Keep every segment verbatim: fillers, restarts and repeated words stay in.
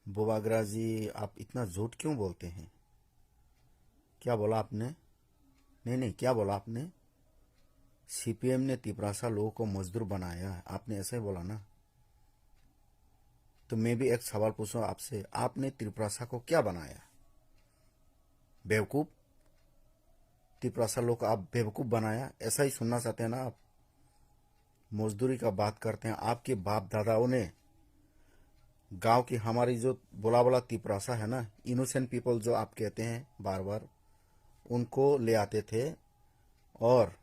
बुबागरा जी, आप इतना झूठ क्यों बोलते हैं? क्या बोला आपने? नहीं, नहीं, क्या बोला आपने? सीपीएम ने तिपरासा लोगों को मजदूर बनाया, आपने ऐसा ही बोला ना? तो मैं भी एक सवाल पूछूं आपसे, आपने तिपरासा को क्या बनाया? बेवकूफ? तिपरासा लोग को आप बेवकूफ बनाया, ऐसा ही सुनना चाहते हैं ना आप? मजदूरी का बात करते हैं, आपके बाप दादाओं ने गांव की हमारी जो बोला बोला तिपरासा है ना, इनोसेंट पीपल जो आप कहते हैं बार बार, उनको ले आते थे और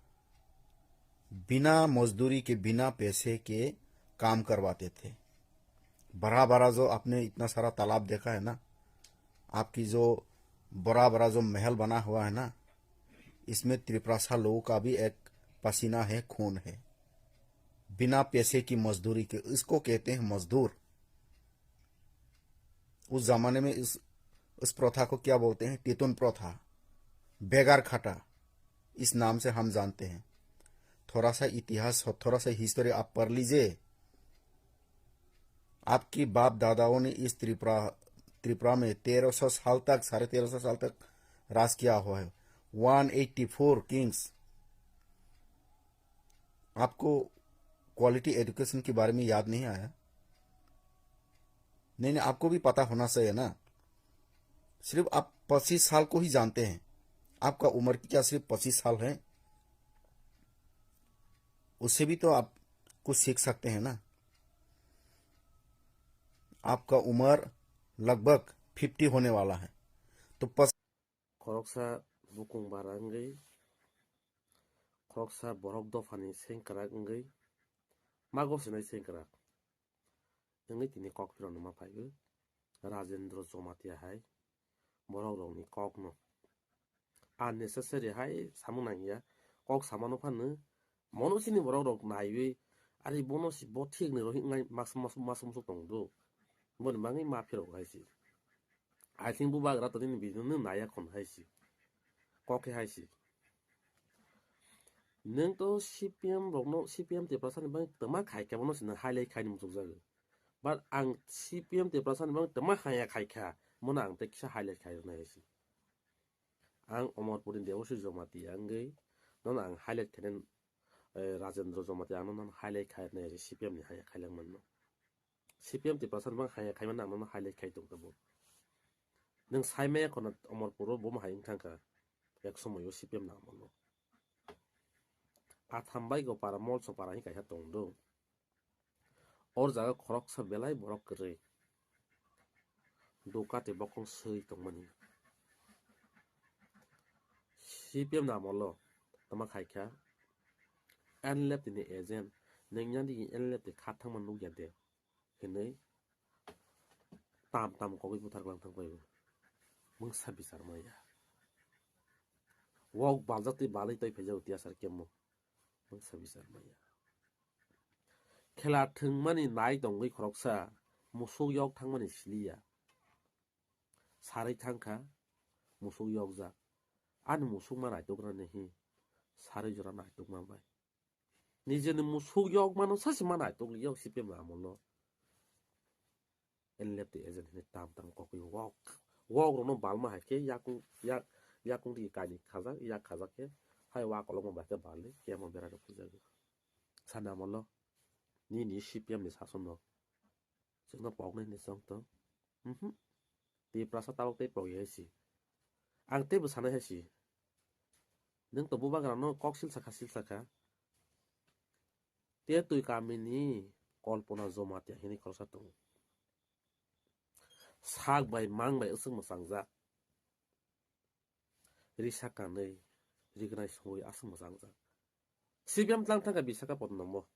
बिना मजदूरी के, बिना पैसे के काम करवाते थे। बड़ा बड़ा जो आपने इतना सारा तालाब देखा है ना, आपकी जो बड़ा बड़ा जो महल बना हुआ है ना, इसमें तिपरासा लोगों का भी एक पसीना है, खून है। बिना पैसे की मजदूरी के, इसको कहते हैं मजदूर। उस जमाने में इस, उस प्रथा को क्या बोलते हैं? टितुन प्रथा, बेगार खटा, इस नाम से हम जानते हैं। थोड़ा सा इतिहास, थोड़ा सा हिस्ट्री आप पढ़ लीजिए। आपकी बाप दादाओं ने इस त्रिपुरा, त्रिपुरा में तेरह सौ साल तक, साढ़े तेरह सौ साल तक राज किया हुआ है। One eighty four Kings. आपको क्वालिटी एजुकेशन के बारे में याद नहीं आया? नहीं, नहीं, आपको भी पता होना चाहिए ना। सिर्फ आप पच्चीस साल को ही जानते हैं। आपका उम्र क्या सिर्फ पच्चीस साल है? उससे भी तो आप कुछ सीख सकते हैं ना। आपका उम्र लगभग फिफ्टी होने वाला है, तो पच- Khoroksa bukung bara wngwi, khoroksa borok dophani sengkrak wngwi, mago sinai sengkrak wngwi tini kok phirokno ma phaiwi Rajendra Jomatia hai borok rokni kokno unnecessary hai samung nangya. Kok samano phano mono sini borok rok naiwi, ari bono si bo thik ni rohik nai mas mas mas musuk tong do. Boni bangwi ma phirok hai si. I think bubagra to nini video no naya khon hai si. Kok hai si. Nwng to C P M rokno, C P M Tiprasa ni bangwi tama khai khe bono si nwng highlight khai ni musuk jago. But ang C P M Tiprasa ni bangwi tama haya khai kha, mono ang tei kisa highlight khai rwnai hai si. Ang Omorpur ni Debashish Jamatia wngwi nono ang highlight khainai, eh, Rajendra Jamatia ang nono highlight khainai C P M ni haya khailang manno. C P M Tiprasa ni bang haya khaimano ang nono highlight khai tong tabuk. Nwng saimaya khwna Omorpur o bomo hai wng thangkha, ek somoio C P M ni amolo. Atham bai go para Molso para hing kaisa tong do. Or jaga khoroksa belai borok kwrwi. Duka tei bokong swi tongmani. C P M ni amolo tama khai kha, N L F ni agent, nwng yang di N L F ni kha thangma nukya de hinwi tam tam kogwi buthar lang thang bai. Mungsa bichar maya. Wok baljak twi balwi twi phaijak tiya sar kemo. Mungsa bichar maya. Khela thwngmani nai tongwi khoroksa musuk yok thangmani siliya. Sarwi thangkha musuk yokjak. Ani musuk ma naituknani hi sarwi jora naitukma bai. Nijeni musuk yok mano sasi ma naituk yok C P M amolo. N L F ni agent hini tam tam kokwi wok. Wok rokno balma hai khe yakung, yak, yakung di kaini khajak, yak khajak khe hai wa kolokma bai khe balwi kemo bera rok phijak. Sana amolo nini C P M ni sason no. Chwngno poknai hinwi chwng tong. Mhm. Tiprasa tabuk tei pokya hai si. Ang teibo sanai hai si. Nwng to bubagrano kok silsa kha, silsa kha. Te twi kamini Kalpana Jomatia hinwi khoroksa tongo. Sak bai mang bai aswk mwchangjak. Risa kanwi, rignai songwi aswk mwchangjak. C P M tlang thangkha Visakhapatanambo.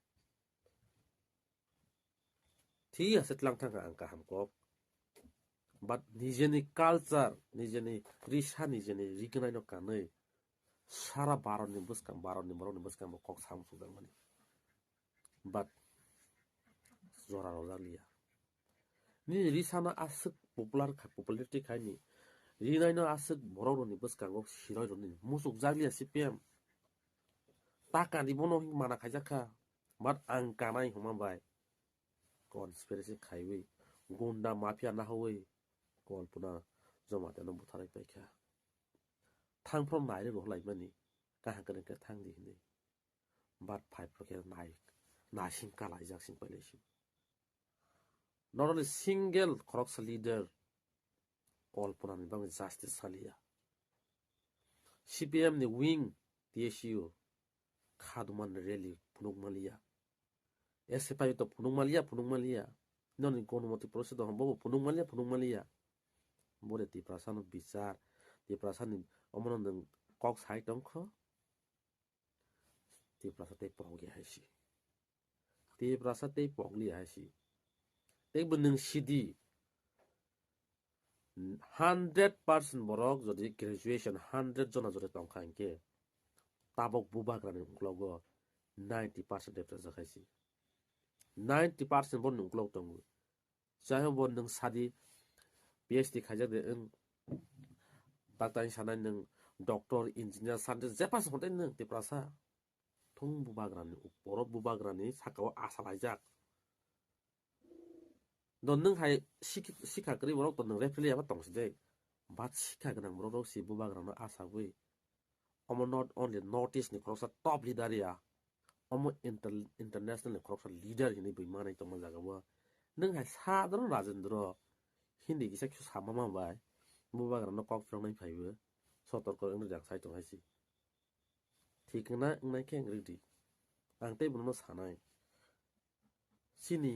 Thik ase tlang thangkha ang kaham kok. But nijeni culture, nijeni risa, nijeni rignaino kanwi sara Bharatni bwskang, Bharatni borokni bwskango kok samsukjakmani. But jora rwjakliya. Nini risano aswk popular kha, popularity khaini. Rinaino aswk borokrokni bwskango siroirokni muchukjakliya C P M. Ta kani bono hwn mana khaijakha. But ang kanai hwnma bai conspiracy khaiwi gunda mafia nahawi Kalpana Jamatia no butharwi paikha. Thangphrom nairwi rohlaimani, kaham kwrwng khe thangdi hinwi. But phaiphro khe nai, naising kalaijak sing pailaisu. Not only single khoroksa leader Kalpana ni bagwi justice saliya. C P M ni wing T S U khadumani rally phunuk maliya. S F I to phunuk maliya, phunuk maliya. Noni Ganamati Porishod hwn bobo phunuk maliya, phunuk maliya. Bore Tiprasa no bichar, Tiprasa ni omono nwng kok sai tongkho. Tiprasa tei pokya hai si. Tiprasa tei pokli hai si. Tei bo nwng sidi hundred percent borok jodi graduation hundred jona jodi tongkha hinkhe tabok bubagrani uklogo ninety percent represa khai si. Ninety percent borokni uklog tongo. Jai ho bo nwng sadi P H D khaijak de wng. Doctor ni sanai nwng doctor, engineer, scientist je pass hwnte nwng Tiprasa. Thung bubagrani, borok bubagrani sakao asa laijak. Don nwng hai sikhi-, sikha kwrwi borok to nwng referee abo tong si de. But sikha gwnang borok rok si bubagrano asa wi. Omo not only North East ni khoroksa top leader ya. Omo inter-, international ni khoroksa leader hinwi bui manai tongma jaga o. Nwng hai sadharon Rajendra Hindi kisa kisa sama ma bai. Bubagrano kok phiroknai phaibo. Sotorko wngwi rang sai tong hai si. Thik wngna wngnai khe wng rwdi. Ang tei bono sanai. Chini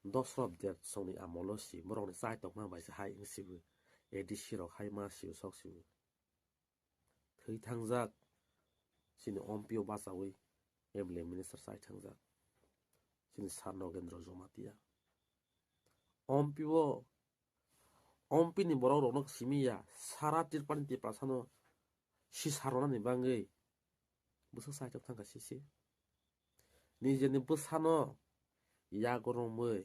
Dosrot Debsongni amolo si borokni chai tongma bai se hai wng sibo. A D C rok hai ma sibo sok sibo. Thwi thangjak chini M P o bachawi M L A minister chai thangjak. Chini Sir Nogendra Jamatia. M P o, M P ni borok rokno simi ya, sara Tripura ni Tiprasa no sisa rwnani bagwi bwswk saitok thangkha sisi. Nijeni bwsano yago romwi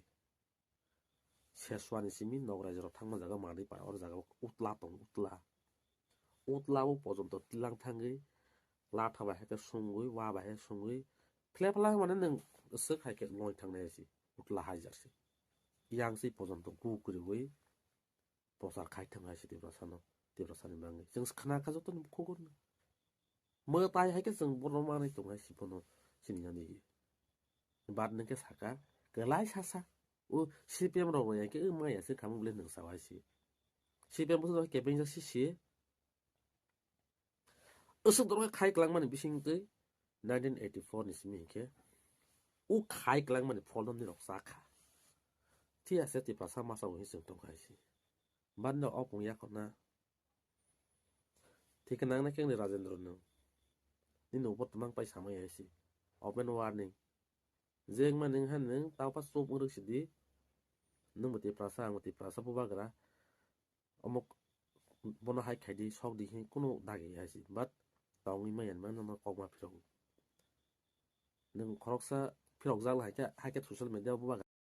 Seswani simi nok raijorok thangma jaga manwi para, oro jaga utla tongo, utla. Utla o pojonto twilang thangwi, latha bai hai khe sungwi, wa bai hai sungwi, phle phle mane nwng swk hai khe loi thangnai hai se, utla hai jar se. Yang se pojonto gu kwrwi, prochar khai thang hai se Tiprasano, Tiprasani bagwi. Chwng khna kha joto ni bukhuk o. Mwtai hai khe chwng bono manwi tong hai se bono sini yani. Bad nwng khe saka, kwlai sasa. O C P M rok bai khe, o maya se khamung bwle nwng sa hai se. C P M bwswk kebeng jak si si. Aswk dorkhe khai kwlangmani bising twi nineteen eighty-four ni simi hinkhe o khai kwlangmani pholno nirok cha kha. Thik ase Tiprasa masa bo hinwi chwng tongkha hai se. Bani rok opung yakhorna thik khe nangnai khe wngni Rajendra no. Nini ubo twmang pai samai hai se. Open warning. Je wngmani wngkha nwng taupa chup wng rwk sidi. Nwng bo Tiprasa, ang bo Tiprasa bubagra. Omo bono hai khaidi, sok di hwnwi kunu dagi hai se. But tongwi maya nang nono kokma phirok. Nwng khoroksa phirokjak hai khe, hai khe social media o bubagra.